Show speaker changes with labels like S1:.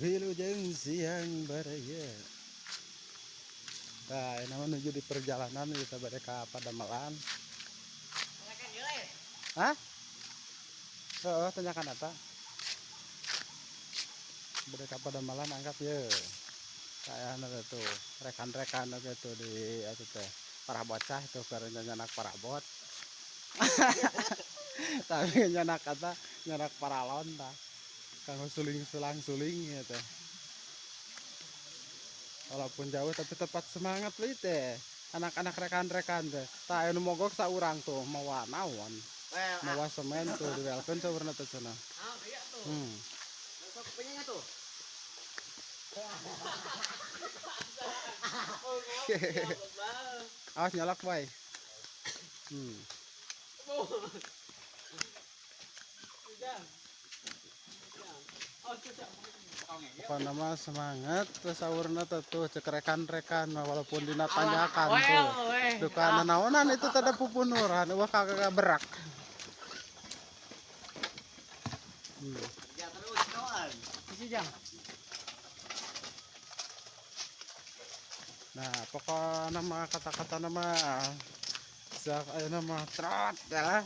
S1: Wilujeng siang baraya. Nah, ini menuju di perjalanan kita bade ka Padamelan. Hah? Heeh, tanyakan eta. Bade ka Padamelan angkat ye. Kayaknya tuh rekan-rekan gitu di itu teh para bocah itu keur nyanak parabot. Tapi nyanak kata nyanak paralon tah. Kanggo suling sulang suling gitu. Walaupun jauh tapi tetap semangat li teh. Anak-anak rekan-rekan teh. Tah anu mogok saurang tuh mawa naon. Mawa semen tuh diwelkeun saurna teh cenah.
S2: Ah, iya tuh. Sok kupingnya tuh.
S1: Awas nyolok boy. Pokoknya mah semangat terus saurna teh tuh cek rekan-rekan walaupun dina tanjakan tuh. Duka nanaonan itu teh ada pupunuran wah kagak berak.
S2: Kerja terus kawan. Isi jam.
S1: Nah, pokoknya mah kata-kata nama sak ayeuna mah trot ya.